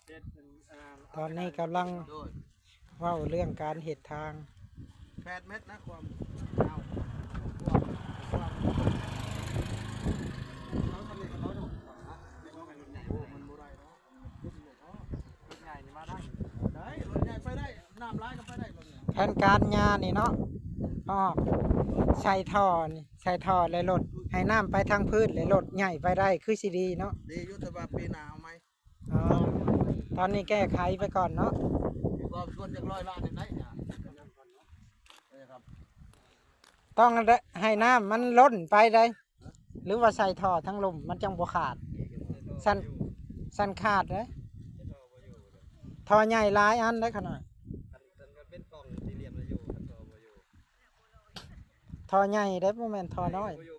ຕອນນີ້ກຳລັງ ໂດຍ ເວົ້າເລື່ອງການເຮັດທາງ ແປດແມັດນະ ຄວາມຍາວ ຄວາມ ຄວາມ ເອົາທຳນີ້ກໍເອົາເນາະ ໂອ້ ມັນບໍ່ໄດ້ເນາະ ລົດໃຫຍ່ນີ້ມາໄດ້ ໄດ້ ລົດໃຫຍ່ໄປໄດ້ ນ້ຳຫຼາຍກໍໄປໄດ້ ລົດໃຫຍ່ ແຜນການຫຍ້ານີ້ເນາະ ອອກ ໃສ່ທໍ່ນີ້ ໃສ່ທໍ່ແລ້ວລົດ ໃຫ້ນ້ຳໄປທາງພື້ນ ແລ້ວລົດໃຫຍ່ໄປໄດ້ ຄືຊິດີເນາະ ດີຢູ່ ແຕ່ວ່າປີໜ້າເອົາໃໝ່ ອໍ ຕອນນີ້ແກ້ໄຂໄປກ່ອນເນາະ ກໍຊວນຈັກຮ້ອຍລ້ານໄດ້ຫຍ້າ ເອີ ຄັບ ຕ້ອງໃຫ້ນ້ຳມັນລົ້ນໄປໄດ໋ ຫຼືວ່າໃສ່ທໍ່ທາງລຸ່ມມັນຈັ່ງບໍ່ຂາດ ຊັ້ນ ຊັ້ນຂາດເດ້ ທໍ່ໃຫຍ່ຫຼາຍອັນໄດ໋ຂະນ້ອຍ ຄັນ ຄັນເປັນກ່ອງສີ່ຫຼ່ຽມລະຢູ່ ຄັນທໍ່ບໍ່ຢູ່ ທໍ່ໃຫຍ່ເດ້ ບໍ່ແມ່ນທໍ່ນ້ອຍ ບໍ່ຢູ່